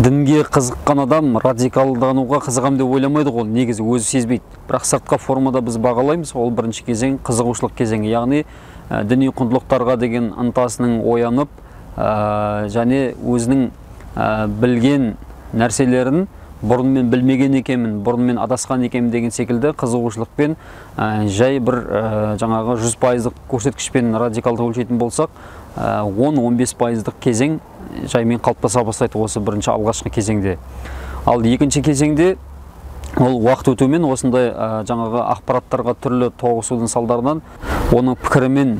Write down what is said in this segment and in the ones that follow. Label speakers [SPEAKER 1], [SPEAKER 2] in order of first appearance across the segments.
[SPEAKER 1] Дінге қызыққан адам радикалдануға қызығам деп ойламайды ғой, негізі өзі сезбейді. Бірақ сыртқы формада біз бағалаймыз, ол бірінші кезең қызығушылық кезеңі, яғни діни құндылықтарға деген ынтасының оянып, және өзінің білген нәрселерін бұрын мен білмеген екенмін, бұрын мен адасқан екенмін деген секілді қызығушылықпен, жай бір жаңағы 100%-лық көрсеткішпен радикалды өлшейтін болсақ, 10-15%-лық кезең жаймен қалыптаса бастайды осы бірінші алғашқы кезеңде. Ал екінші кезеңде ол уақыт өтуімен осындай жаңағы ақпараттарға түрлі тоғысудың салдарынан оның пікірімен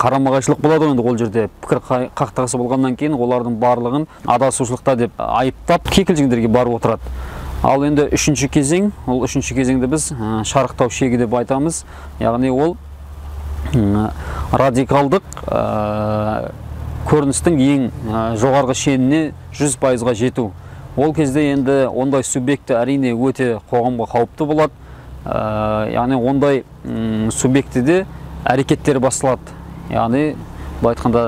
[SPEAKER 1] қарама-қайшылық болады ғой. Енді ол жерде пікір қақтығысы болғаннан кейін олардың барлығын адасушылықта деп айыптап кекілжіңдерге барып отырады. Ал енді үшінші кезең, ол үшінші кезеңді біз шарықтау шегі деп айтамыз. Яғни ол радикалдық көріністің ең жоғарғы шеніне 100%-ға жету. Ол кезде енді ондай субъекті әрине өте қоғамға қауіпті болады. Яғни ондай субъектіде әрекеттер басталады. Яғни былай айтқанда,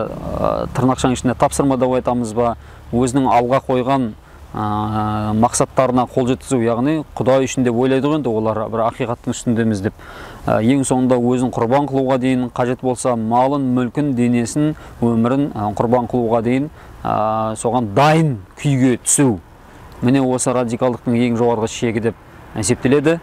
[SPEAKER 1] тырнақшаның ішінде тапсырма деп айтамыз ба, өзінің алға қойған мақсаттарына қол жеткізу, яғни Құдай үшін деп ойлайды ғой енді олар, бір ақиқаттың үстіндеміз деп. Ең соңында өзін құрбан қылуға дейін, қажет болса малын, мүлкін, денесін, өмірін құрбан қылуға дейін, соған дайын күйге түсу. Міне осы радикалдықтың ең жоғарғы шегі деп есептеледі.